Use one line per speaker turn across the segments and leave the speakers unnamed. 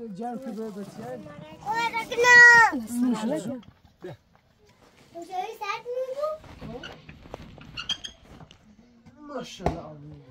جرم که به بسیار ماشاءالله.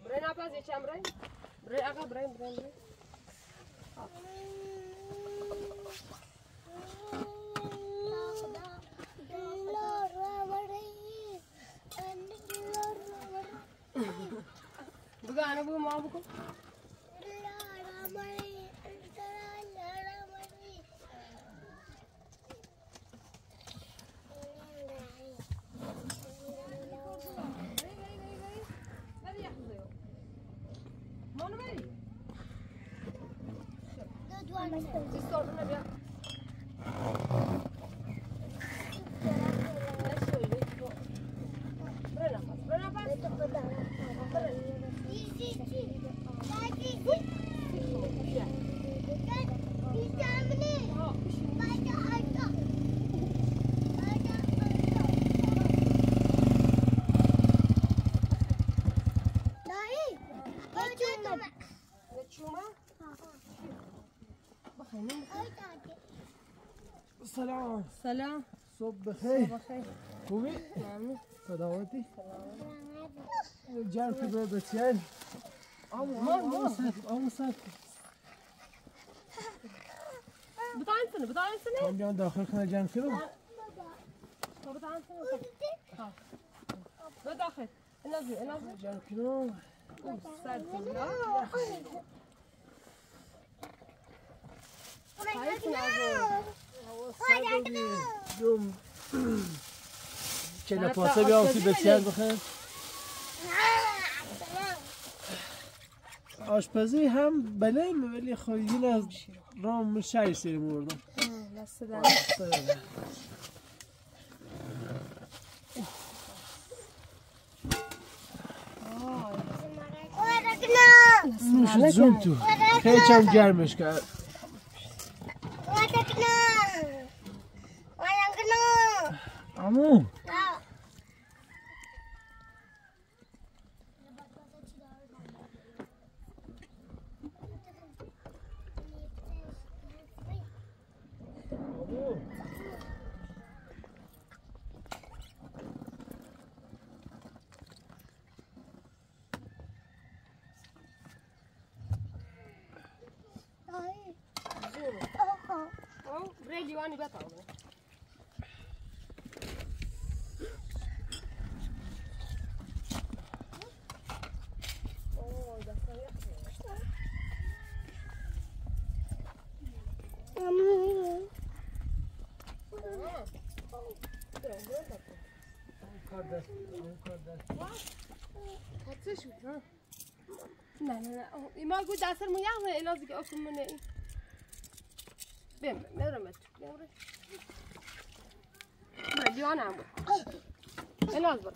برین آپاز یه چند برین برین آقا برین برین برین بگو انا بگو ما بگو
سلام.
سلام.
صبح بخیر.
صبح بخیر.
خوبی؟
ممنون.
سلامتی. جرم که به بسیار آمو سف آمو سف
بطعن سنة بطعن سنة.
هم بیان داخل کنه جرم که رو.
بطعن سنة. بداخل. نزل نزل.
جرم که رو.
سرد لا.
دوم چه پاسه بیام سی بسیار بخیر. آشپزی هم بلیم ولی خواهیدین از رام شای سری مردم. نوش زوم تو خیلی چم گرمش کرد. عمو
نه نه نه ما قد عسل مو يعمل لازم اكل من ايه بيم مرمت بيم بري انا عم انا اصبر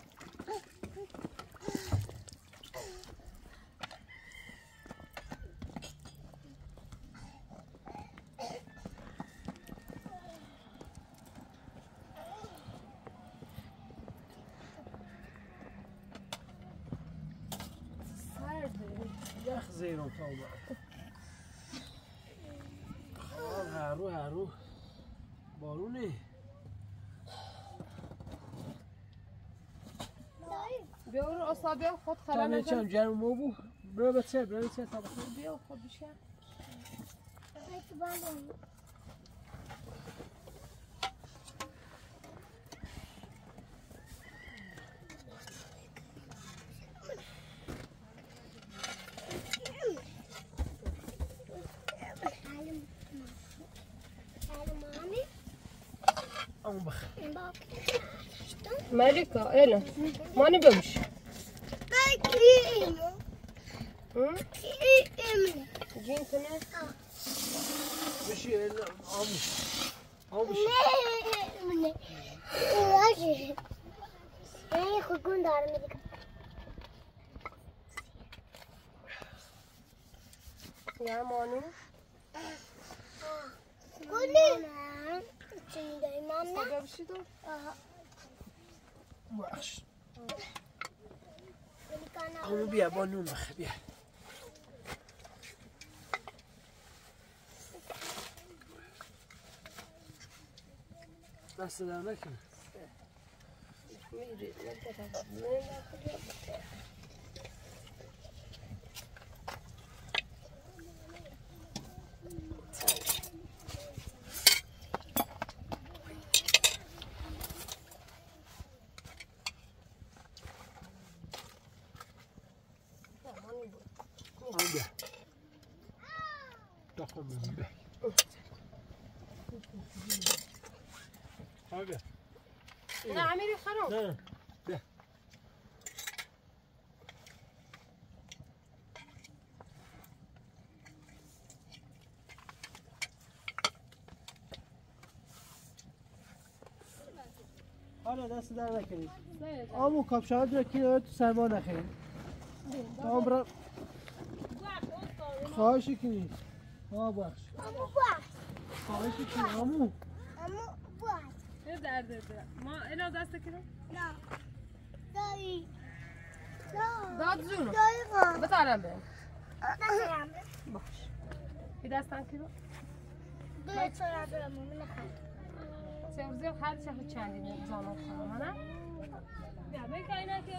زیرو طبعا. هارو هارو باروني
بيورو اصابع خد خلانا
كم جرم مو برو بتسير برو بتسير طبعا
بيو خد بشا
أم بخ
مالك انا ماني بمشي جين تنا
مشي ام ام
يا مانو
وحش عمو بیا با نون بخ بیا دست در نکنه
لا عميري خروف
لا لا حالا دست در نکنید آمو کاپشان رو که تو سرما نخیرید تا برم خواهشی کنید آه بخش خواهشی کنید آمو
ما انا دست كده
لا داي
داد زونو بتعلم بين بخش في دستان كده سوزي خالد شاخد چندی زانو خواهم نه؟ بیا بگه اینا که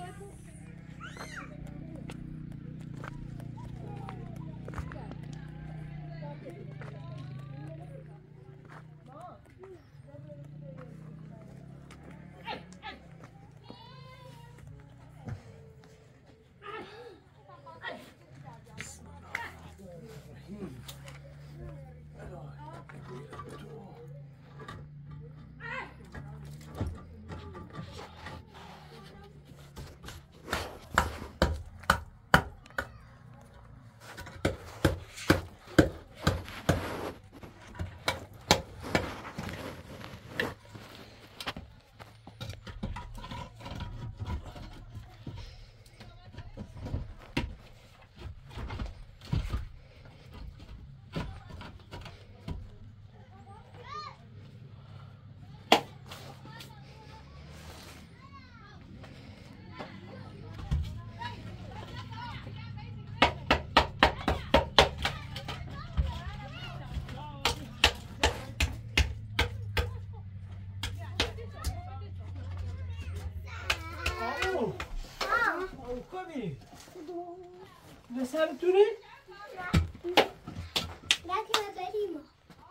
نسرتونی؟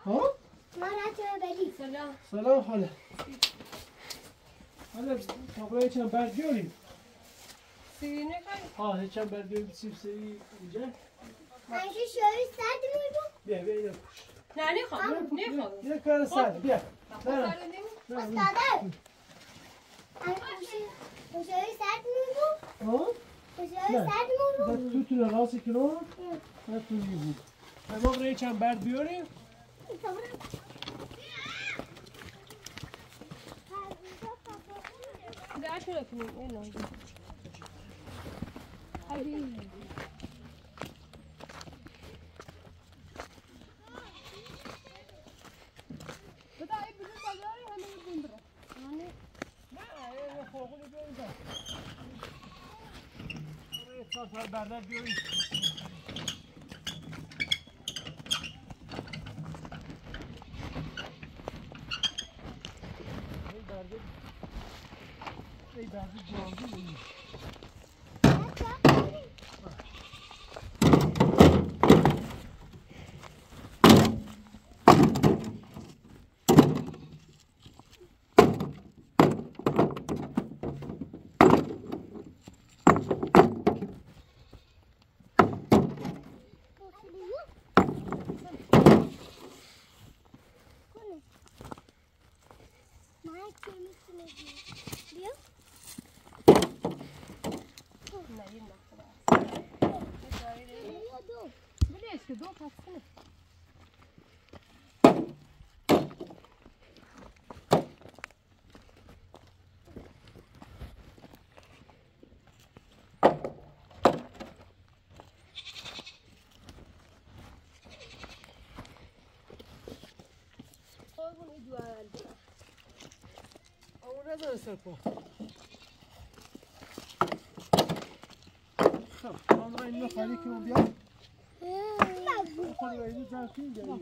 ها؟
سلام
سلام خاله خاله تابلوی چند برگ بیاریم
سیرینه
ها چند برگ بیاریم سیب سری اینجا بیا بیا اینو پوش
نه نخوام نخوام
یه کار سرد بیا نه نه ها؟ نه تو تو راستی کنون نه تو بود ما برای چند برد بیاریم
ده کنیم اینا حبیبی بدا ای بدون بازاری همه بدون برو
نه فوقونی بیاریم چهار تا بردار بیاریم ای برده جانگی
که دو پس
سرپا. خب من اینو خالی کنم بیا. خالی اینو جمع کنیم بیا.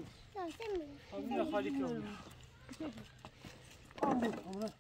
اینو خالی کنم بیا. آم بود آمده.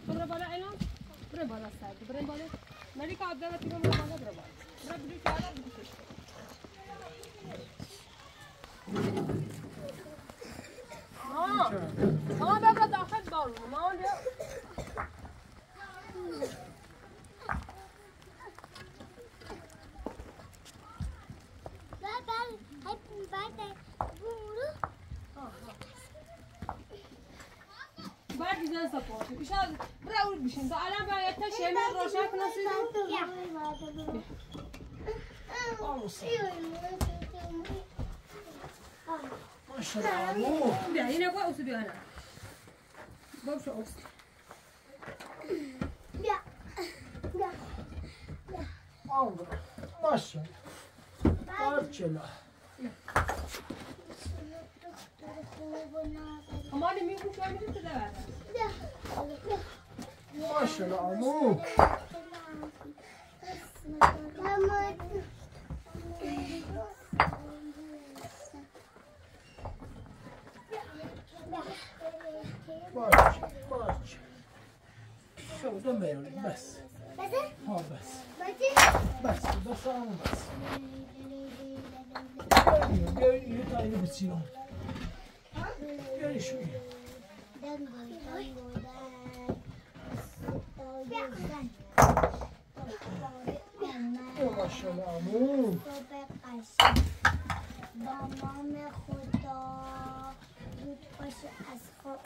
برو بالا الان برو بالا سر برو بالا ملیکا عبدالله تیرو برو بالا برو بالا برو بلو چهار بلو شش آه بابا داخل بارو ما
بس ها بس بس بس عمو بس بیا یه تا اینو بچینم بیا شوی ماشاءالله عمو
با نام خدا زود باشه از خواب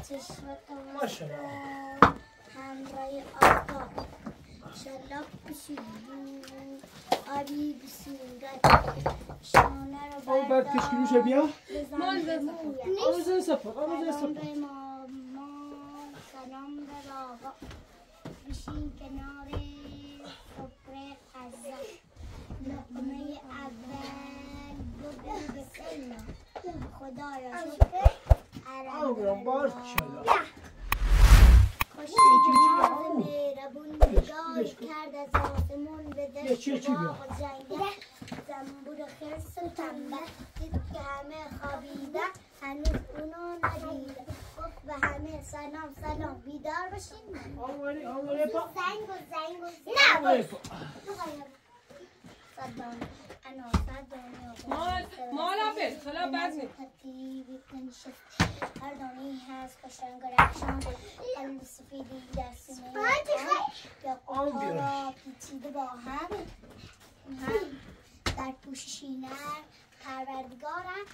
چشمت
ماشاءالله
همراه آفتاب شلاق بشی آبی بسورت شانه رو
بردار بعد کشکیروشه بیا
بزن
سفر
سلام به مامان سلام به بابا بشین کنار سفره غذا. لقمه اول بگو بسم الله. خدایا شکر. مهربون نگاه کرد از آسمون به دشت باغ و جنگل. زنبور خرس و تنبل دید که همه خوابیدن، هنوز اونو ندیده. گفت به همه سلام سلام، بیدار باشین. زنگ و زنگ و نه
مالا بل خلا بعد
هر دانه‌ای هست خوشرنگ و رخشان، قلب سفیدی در سینه یاقوت‌ها را پیچیده با هم در پوششی نرم. پروردگارم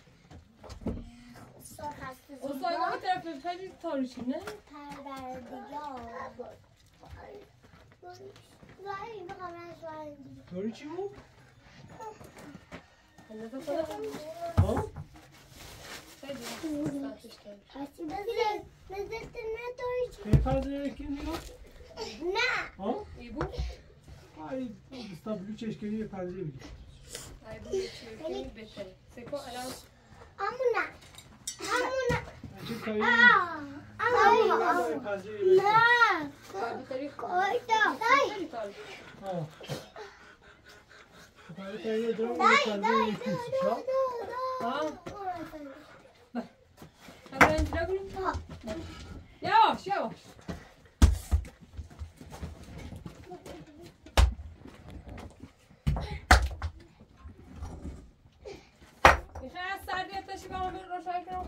سرخ است و زیبا. پروردگار
توری چی بود؟ ها؟
نه.
ها؟
ای بود؟
ای بستا بلو چشکنی به پنجره بگیر.
ای بود چشکنی بهتره. سکو الان.
امونا. امونا.
چه کاری؟
امونا. نه.
کایتا.
ها. دای
دای دای
ها. Yavaş yavaş. میخوای از سردی آتشی با من روشن کنم؟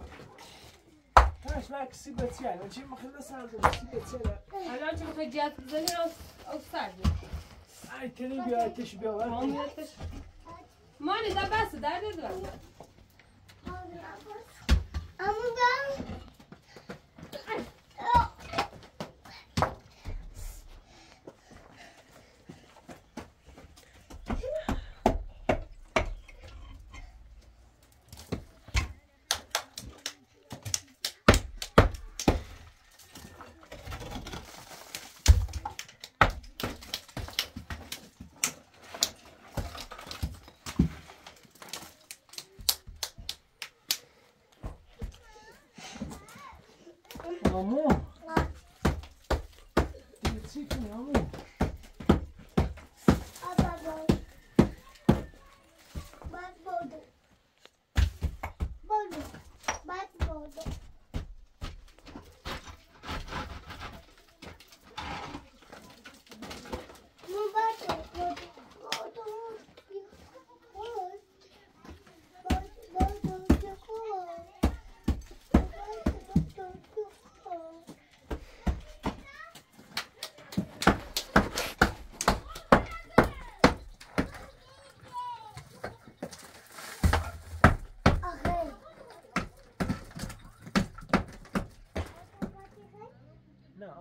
تاش لک سی بتیان چی مخله سرد سی بتیان.
الان چون میخوای جت بزنی او سرد.
ای تنی بیا آتش بیا.
آتش. مانی دا بس درد دارم.
عمو چی کنی عمو؟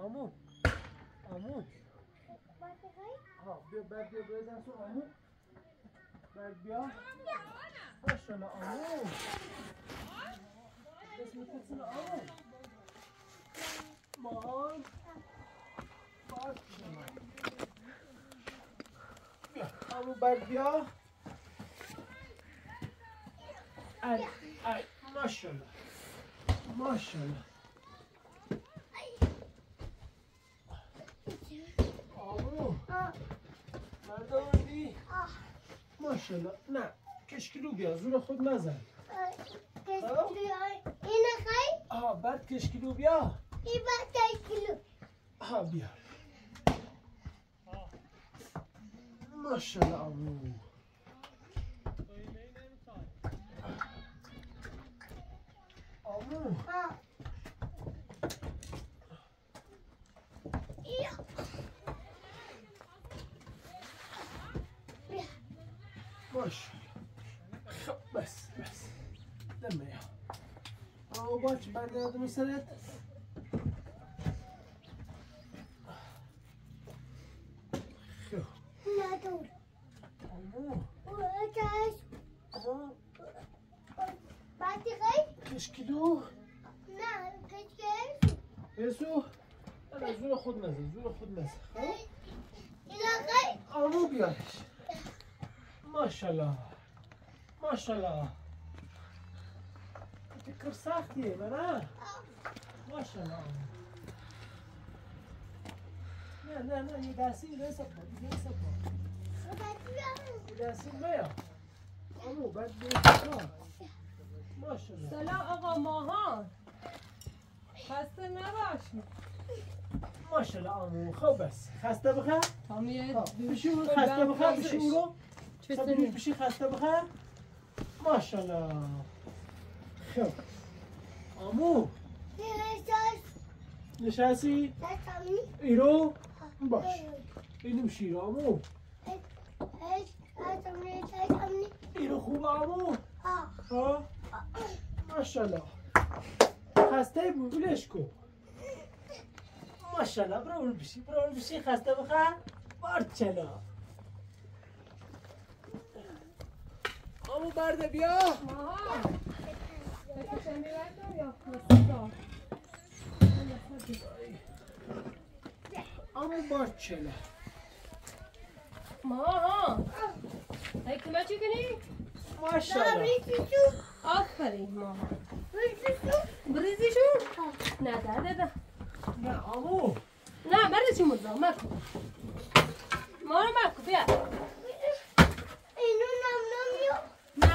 عمو عمو ها بیا بعد بیا بزن سو عمو بعد بیا ماشاءالله عمو اسم تسل عمو مان بیا عمو بعد بیا ای ای ماشاءالله ماشاءالله ماشاءالله. نه کشکلو بیا زور خود نزن.
اینو خی؟
آها بعد کشکلو بیا.
این بعد کشکلو.
آها بیا. ماشاءالله عمو. عمو. باش خب بس بس دمه یا آو باش بعد یادم سرت خب
ندور
عمو
آتش بعد خی
کشکلو
نه کشکل
اسو انا زور خود خود مزه، زور خود مزه. آمو بیارش. ماشاءالله ماشاءالله. فکر سختیه نه؟ ماشاءالله. نه نه نه، یه دستی دست پا، یه دست پا. یه دستی بیا. آمو بعد بیا. ماشاءالله.
سلام آقا ماهان. خسته نباشی.
ماشاءالله آمو. خب بس خسته بخیر. بشی خسته بخیر، بشی رو. بشی خسته بخیر. ماشاءالله. خب آمو نشستی؟ ایرو؟ باش اینو شیر آمو. ایرو خوب آمو؟ ها ماشاءالله. خسته بود ولش کن. ماشاءالله برو اون بشی، برو اون بشی خسته بخیر. بارچلا آمو برده بیا. آمو بارچلا.
ماها هی کمک چی کنی؟
ماشاءالله.
آفرین ماها. بریزیشون؟ نه ده ده.
نه آمو.
نه برای چی مزا مکن. ما رو مکن بیا.
اینو نم نم یو.
نه.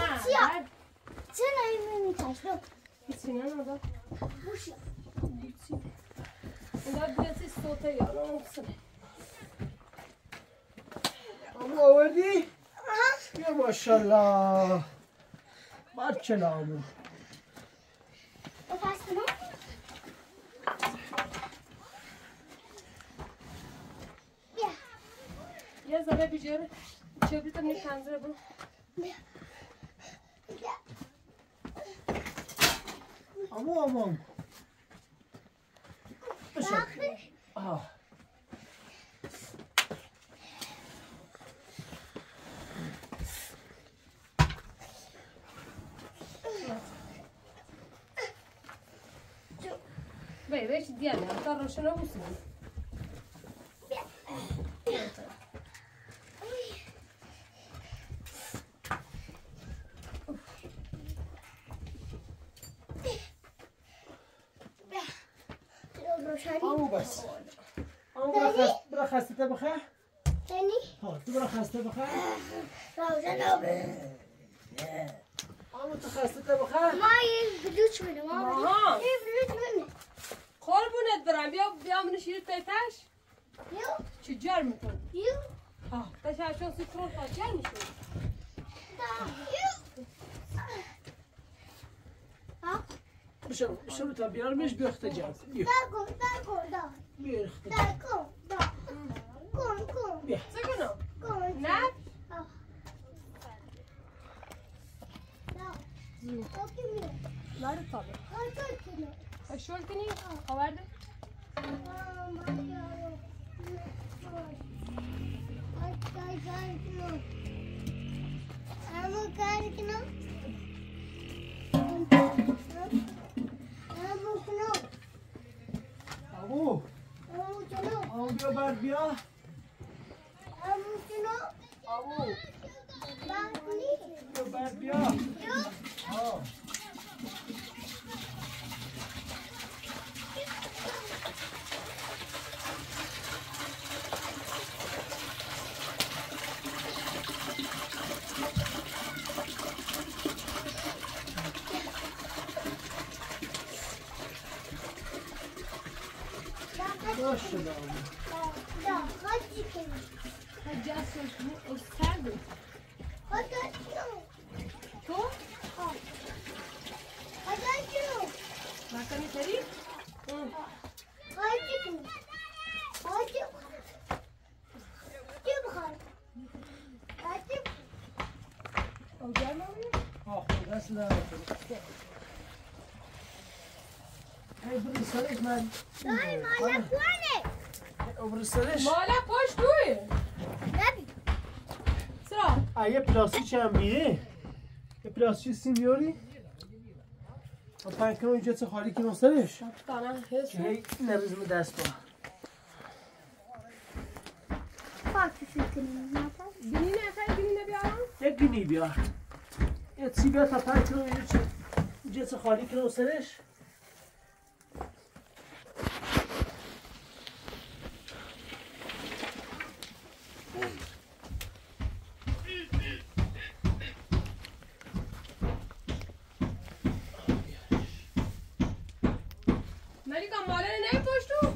چرا اینو میتاشم؟
هیچی نه نه.
بوشی.
هیچی. اینا بیاسی صوته یارو مخصنه.
آمو آوردی؟ بیا ماشاءالله. بارچلا آمو.
یه ذره بیجاره چبریتم نی پنجره برو.
آمو آمو بشم. آه
بی بیش دیانه تا روشن بوسی.
آمو بس. آمو برا خسته بخیر. ها تو برا خسته بخیر. آمو تو خسته بخیر.
ما یه بلوچ منه. ما یه بلوچ منه.
قربونت برم بیا بیا منو شیر تیتش. چه جرم میکنی؟ ها تشعشع سیترون تا جرم میشه.
بشم بشم تا بیارمش بیا اخت جرم. بیا. بیا اخت جرم. بیا.
چه کنم؟ نه؟ نه طابه. شل کنی؟ آورده؟
آمو آمو بیا بر بیا. آمو بیا بر بیا. آه ماشاءالله.
تو؟ مکنی تری؟
آه دست در هی بری سرش من.
مالا کوانه.
بری سرش.
مالا پشت توی.
نبی.
چرا؟
یه پلاستیک هم بیه. یه پلاستیک سیم بیاری. و پنج کنم اینجا چه خالی کنم سرش.
تانه حس.
هی نریزم دست با.
گینی نه خیلی گینی نه بیارم؟
یک گینی بیار. یه چی بیار تا پنج کنم یه چه خالی کنم سرش.
ملیکا ماله نه پشتو؟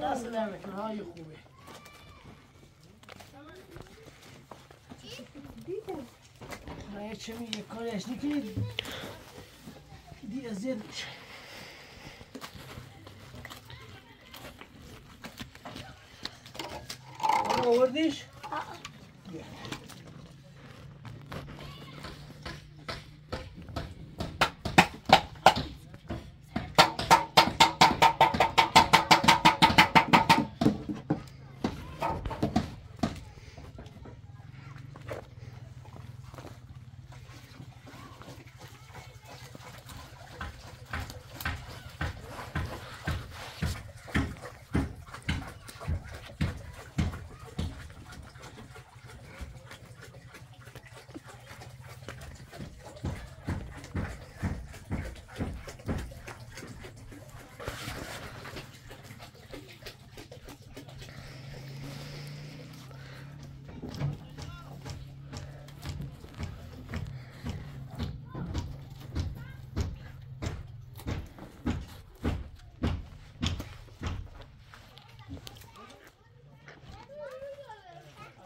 دست نمیکنه های خوبه. نه یه چمی یه کاری اشنی که دی ازید میشه. آوردیش؟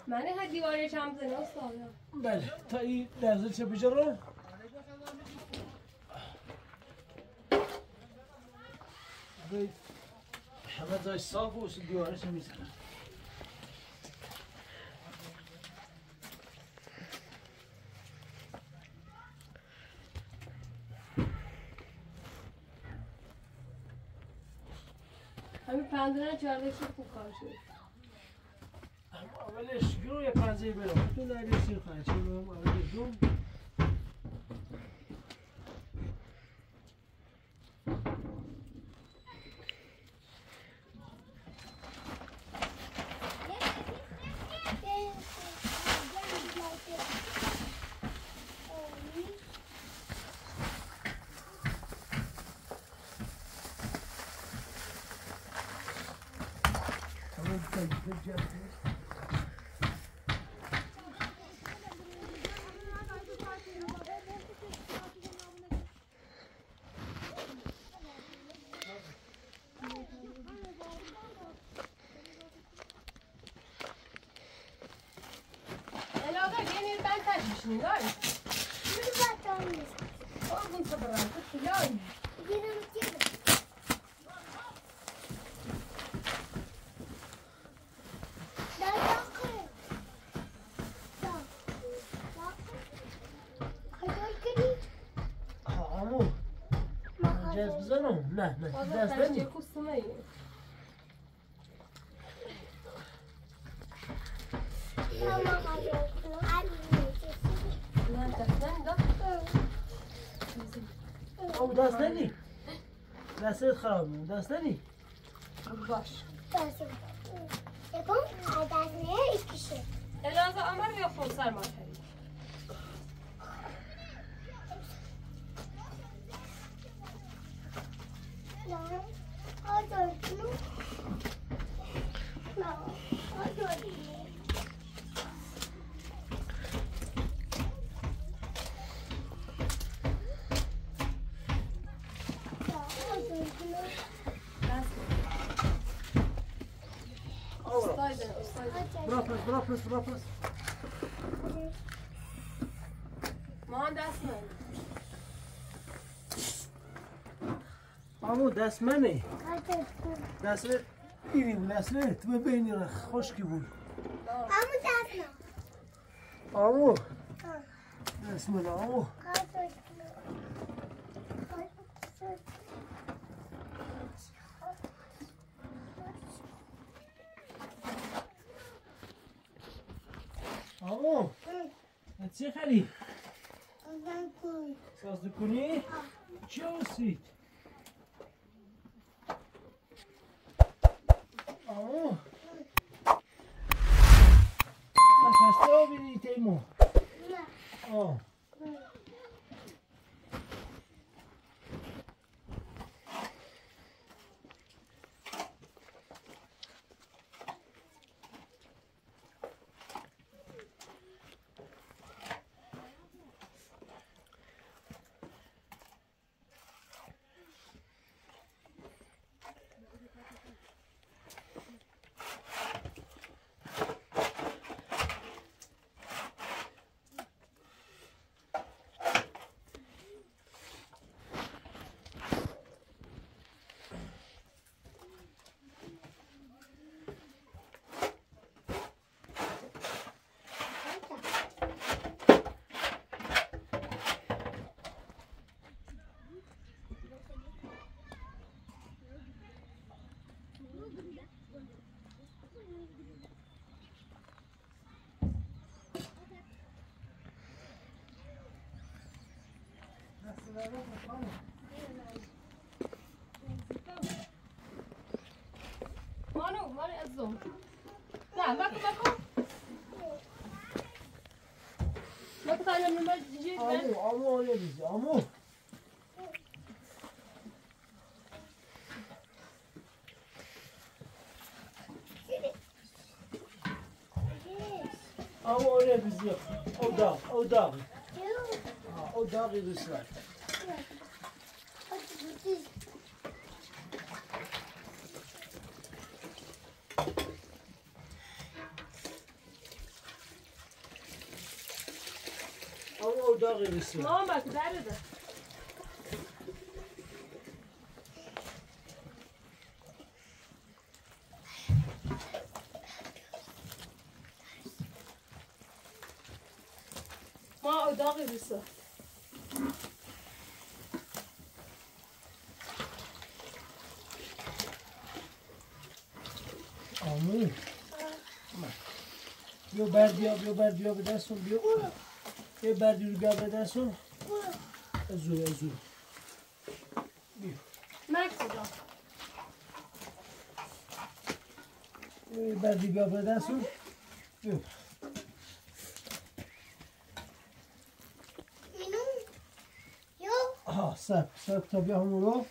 من ها دیواری چند زنه استاد.
بله تا این لحظه چه بجرم؟ همه جای صاف و دیوارش میزنم.
همین پنجره چهارده شد خوب کار شد.
اولش گرو یه پنجره برم. تو نری سیر خواهی چه برم اولش گرو. نه نه دست نمی او دست نمی دستت خراب می دست نمی
باش
دست دست نه
الازا عمر یا خونسر ما
برافز برافز
ما دست من
عمو دست منه دست اینی بود دست تو ببینی رخ خشکی بود
عمو دست من
عمو دست من عمو عمو چی خری؟ ساز دکنی؟ چی هستید؟ آه من خسته بینی تیمو آه
مانو مانو ازم نه ماكو ماكو ماكو تعالى من ما تجي
عمو عمو يا بيزي عمو عمو يا بيزي او داغ او داغ او داغ يدوسلاي او داغ يدوسلاي
ماما تعالى ده ما داغي بس
عمو بیا بردیا بیا بردیا به دستم بیا بیا بردی رو بیا به دستم ازور ازور بیا
ماكس
بیا بردی بیا به دستم بیا آها سب سب تا بیا همون رو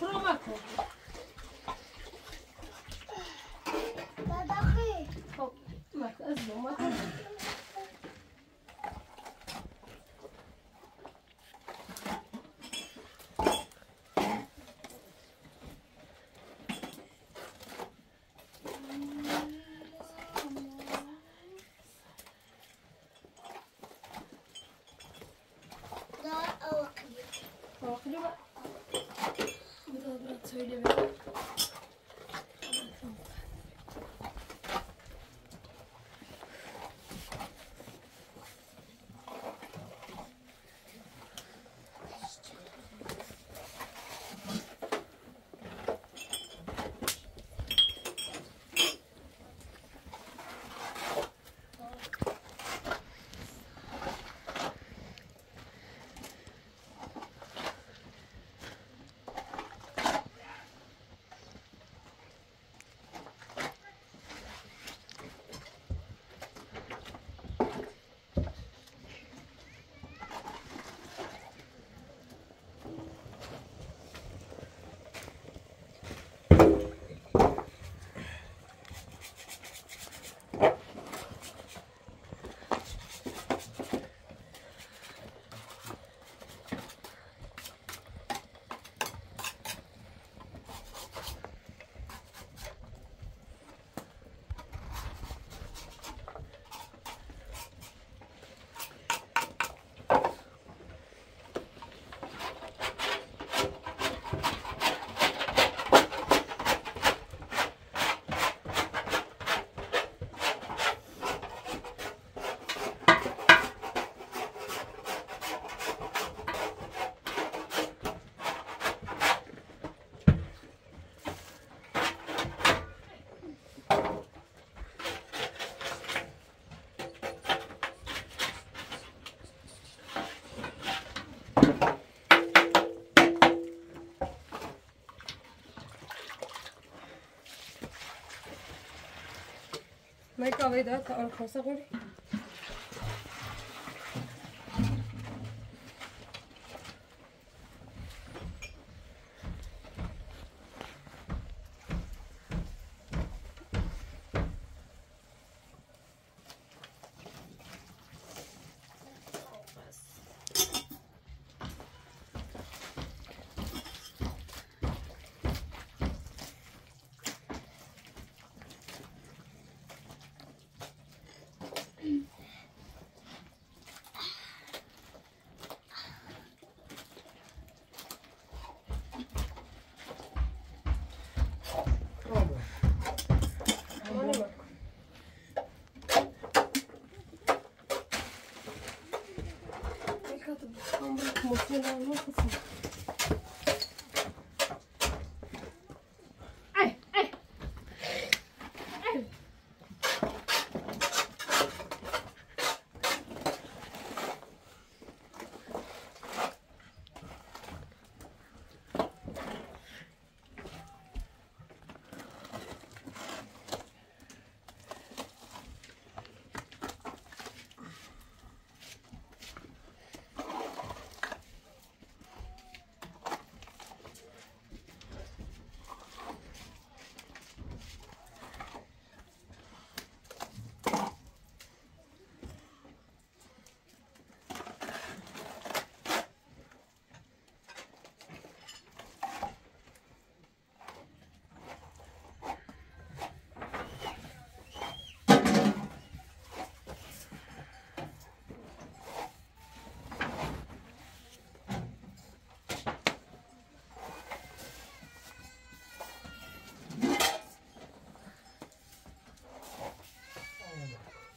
شو ماكو ماكو ازمو ماكو ملكة بيضاء تا خمسة غوري.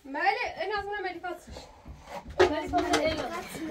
مالي انا اصلا مالي فاتش مالي فاتش.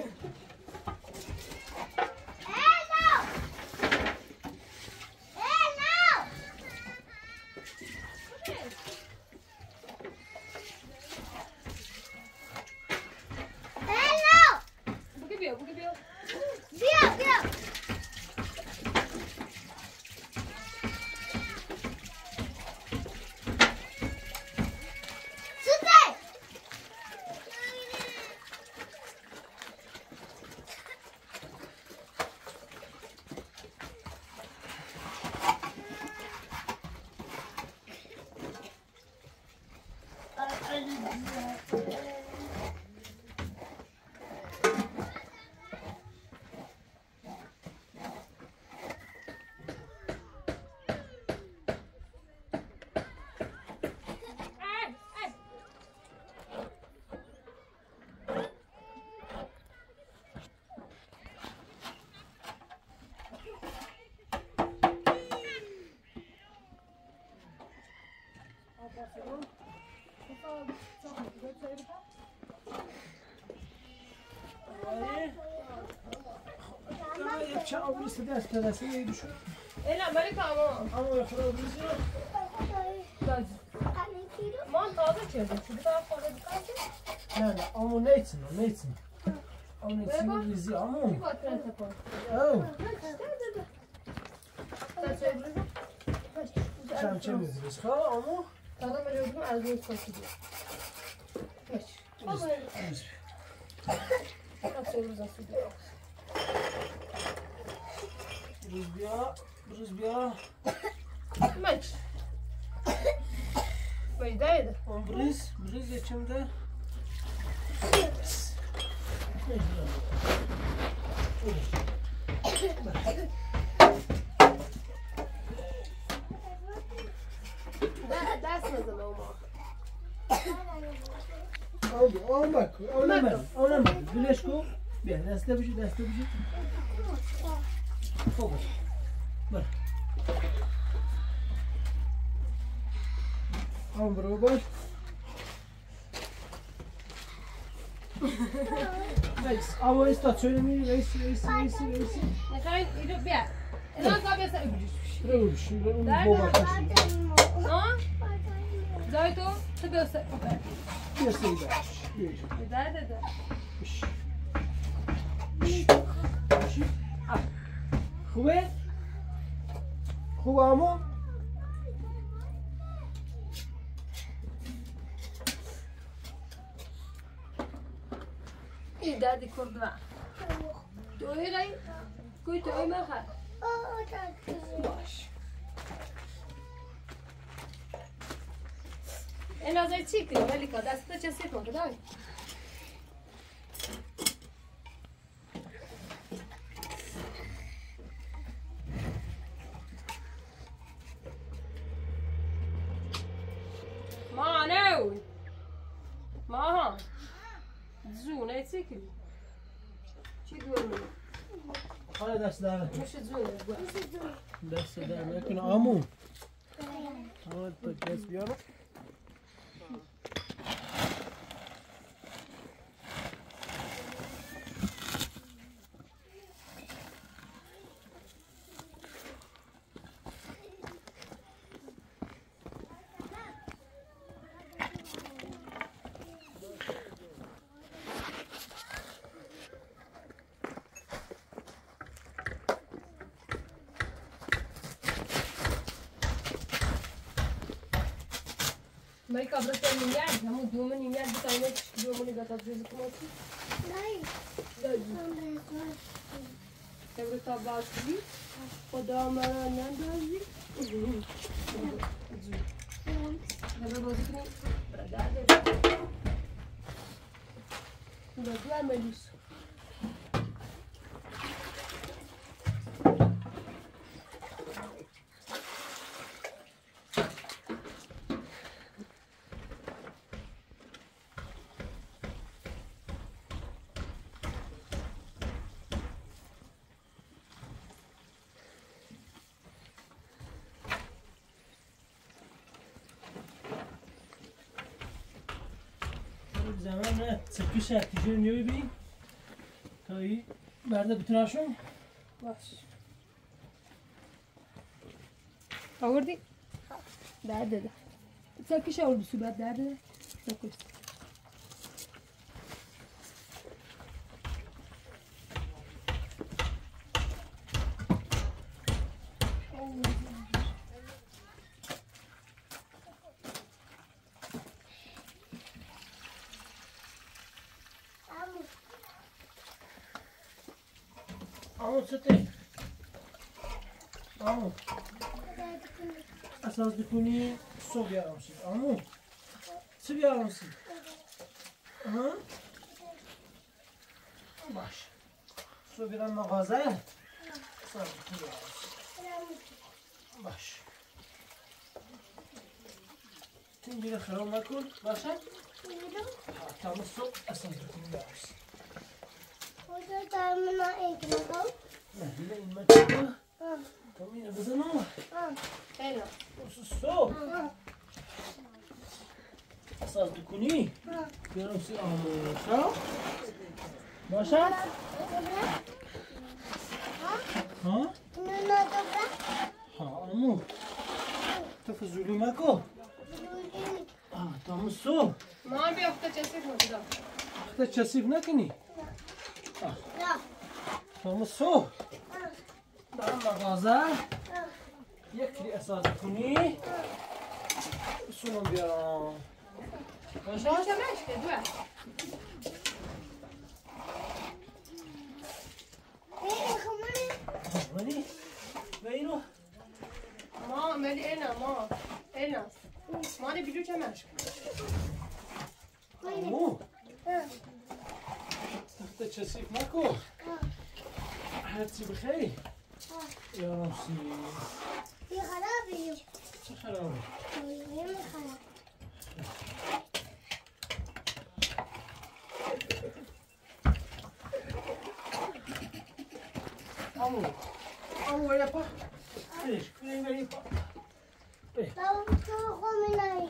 الا ملكة اما ما تازه چیزی چی بطرف خورده بکنی؟
نه نه امو نیتن نیتن امو نیتن ریزی امو
چی باید ترنسه کن؟
چمچه میزیش خواه امو؟
تازه ملیو بکنم از روی ساسی بیا
روز بیا روز بیا
مچ بيدايد
بریز بریز içimde.
دست نزن ما.
Al bak, oynama, oynama. Güneş ko. Bir deste bir deste bir. Fokus. Bak. Al bro baş. Reis, ama istasyonu reis reis reis reis.
Ne kadar iyi bir. Ne kadar bir sen öbürüş.
Öbürüş.
Ha? Zayto, tabii sen.
Bir şey daha.
ده ده ده.
خوبه؟ خوبه عمو؟
دادی کرد توی غی کوی توی مخه باش این از چی کنی ملیکا دستت چه سیت مکه دای ما نو ما زونه چی کنی چی دور
خاله دست در
مش زونه
دست در نکنه عمو تا دست بیارم
ملیکا برو میاد همون دومن میاد بتاینه دومنی گتا جز کماتی
نه
تبرو تا بازی خدا مرا نندازی برو بازی کنی برادر برو ملیس
زمان نه چکش تیجر نیوی بی تا ای برده بتراشم
باش آوردی؟ درده ده چکش آورد بسو درده ده چکش
عمو چطه؟ عمو اساس بکنی صبح بیارم سی عمو چه بیارم سی؟ ها؟ باش صبح بیارم مغازه اساس بکنی بیارم سی باش تنجره خراب نکن باشه؟ تا صبح اساس بکنی بیارم سی نه این ما چطور؟ تا اینو بزنم
اینا
صبح اساس بکنی بیارم سی آمو خب باشه؟ ها؟ ها آمو تو فضولی مکو تا صبح
ما بیا اخته چسیف مکده
اخته چسیف نکنی؟ تا صبح برم مغازه یک کلی اساس کنی سونم بیارم باشه؟
باشه دوه
ولی و اینو
ما ملی اینا ما اینا ما بیلو چه مشک
عمو تخت چسیف نکن هرچی بخیر یارم سی
یه خرابی
چه خرابی؟
یه خراب
عمو عمو ولی پا برش کنیم ولی پا
بابا تو خون نایی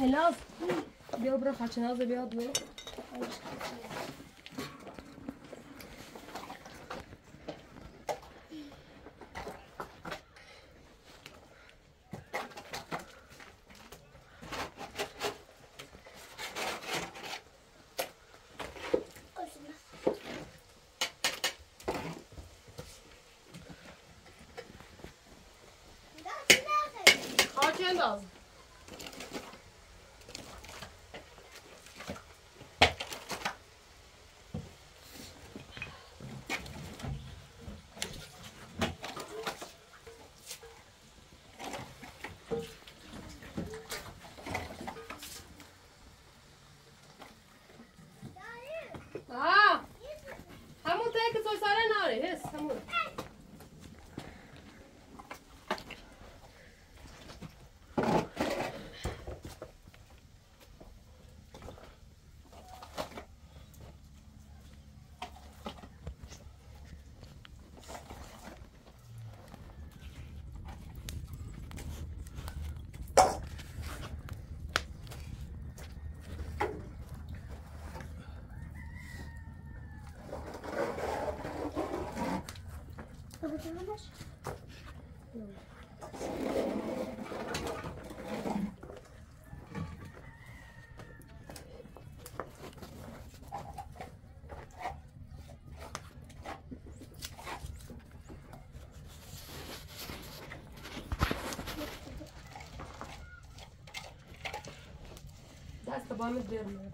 الناس بیا برو خاچناز بیا دو. خاچناز. دست بامت درمه.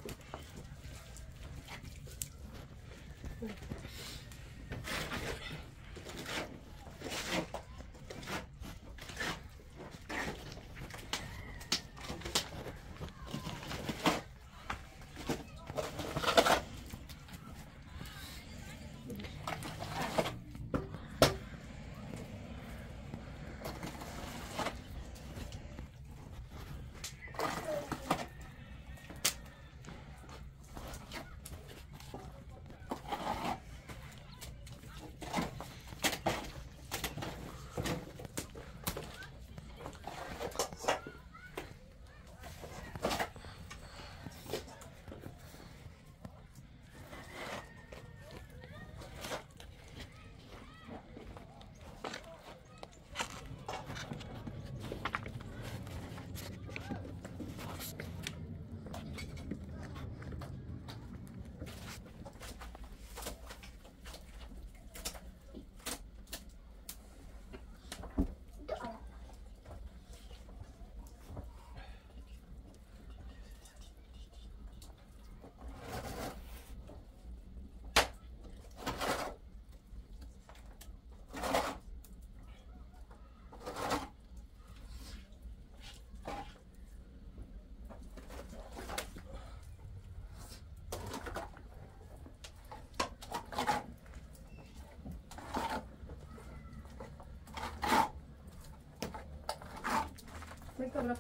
Dobra,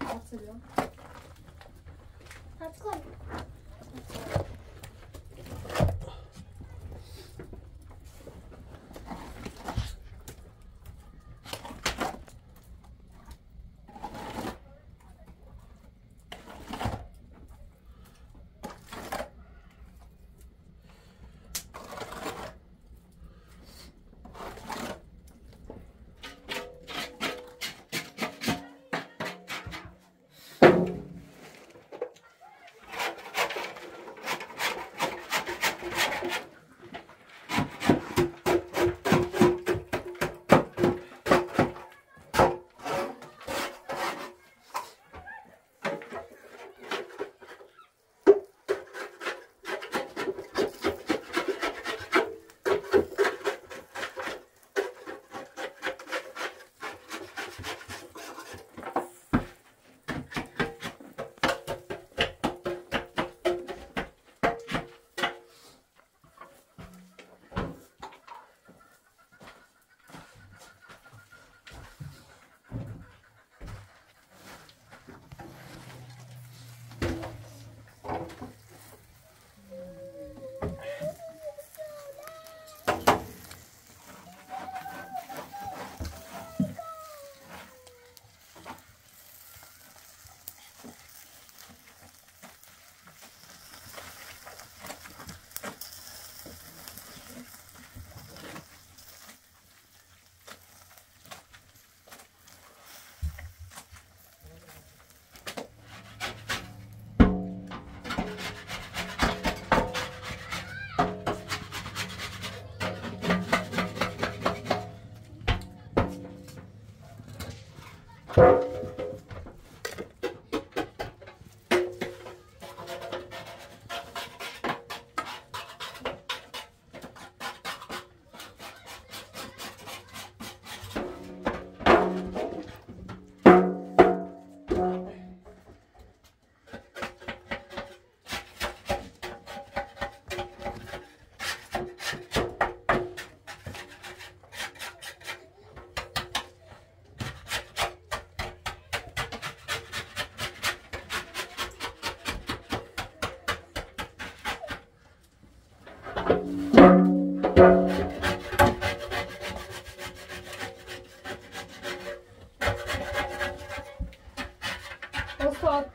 استاد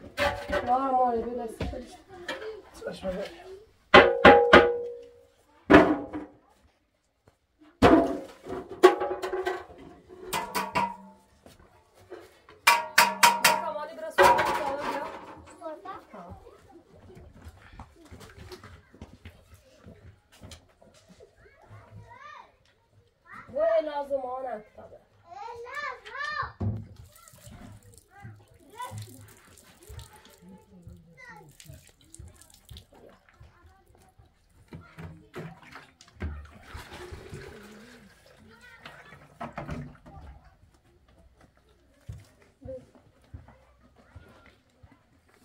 نهار مالی بیا دست
چشم بر.
مالی برا سوال بیا. و لازم آن کتابه.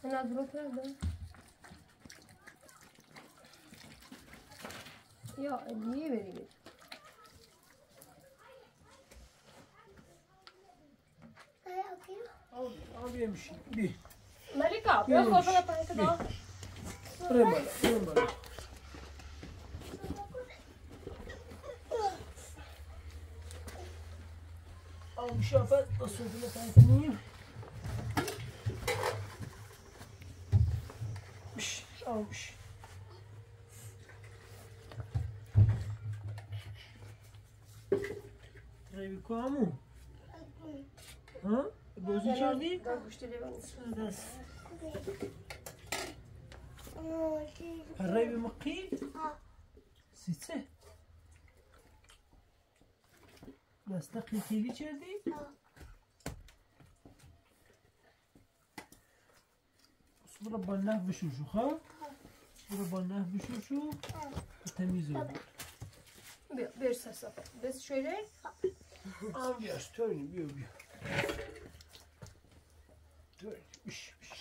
انا ظروف هذا يا اللي بري
بيمشي بيه.
ملكة بيا صوفة طيب كده.
بري بالا. أو شافت الصوفة تاعتني. مش ترى كامو ها بازی کردی؟ دست الريبي مقيل ستة دست قیقیلی کردی؟ برو با نه بشوشو خب؟ برو با نه بشوشو تمیز رو
بیا بیر سر بس şöyle.
Al biraz töyünü بیا بیا تöyünü biş biş.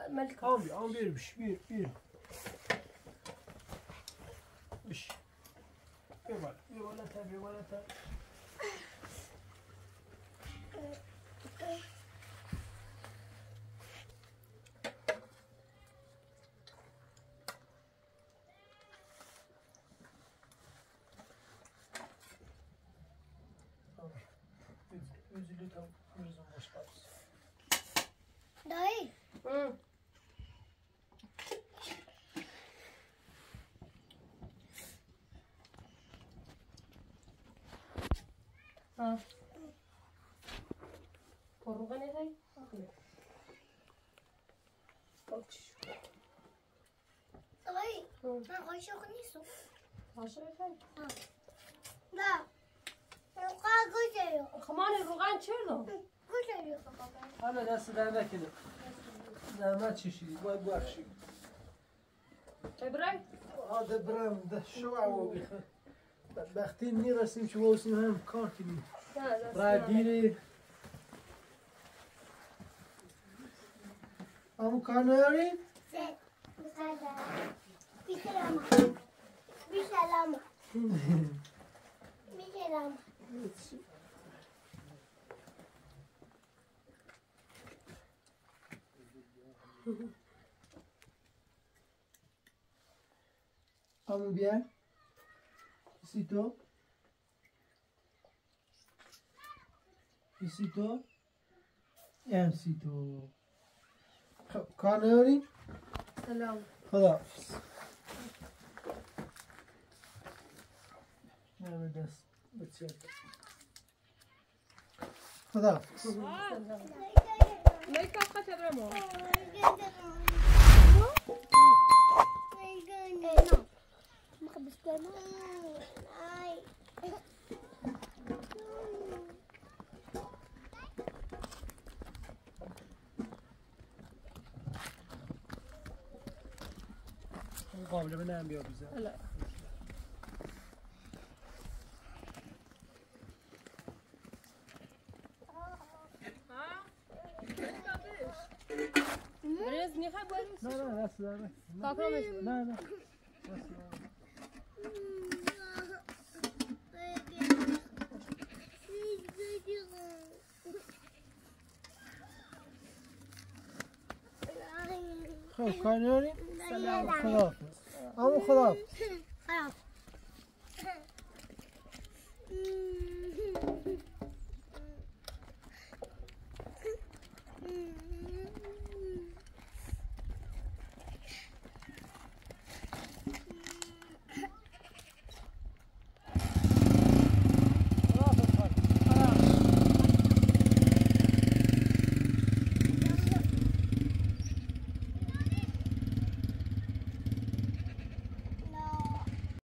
ملكة
Al bir al bir biş bir bir. Biş. Bir bana bir bana ta bir bana ta.
Dayı.
Hı. Ha. روغن هاي؟
دایی من قاشق نیستم.
قاشق هاي؟
نه روغن گوشه
خمان روغن چرا؟
گوشه
حالا دست در نکنه زحمت چشیدی باید بخشی
برای؟
آده برم ده شو عو بیخه بدبختی نیرسیم چه واسیم هم کار کنیم رای دیری امو کار نداری؟
بی سلامه بی سلامه بی سلامه.
امو بیا سیتو سیتو ام سیتو. خب کار نداری؟
سلام.
خداحافظ. نه دست بچه. خداحافظ.
ملكة خاطر برمو.
قابل به نم بیا بیزن.
لا. برز میخوای برز؟
نه نه دست در نکنه. نه نه خب کار نداریم؟
سلام.
خداحافظ. امو خداحافظ.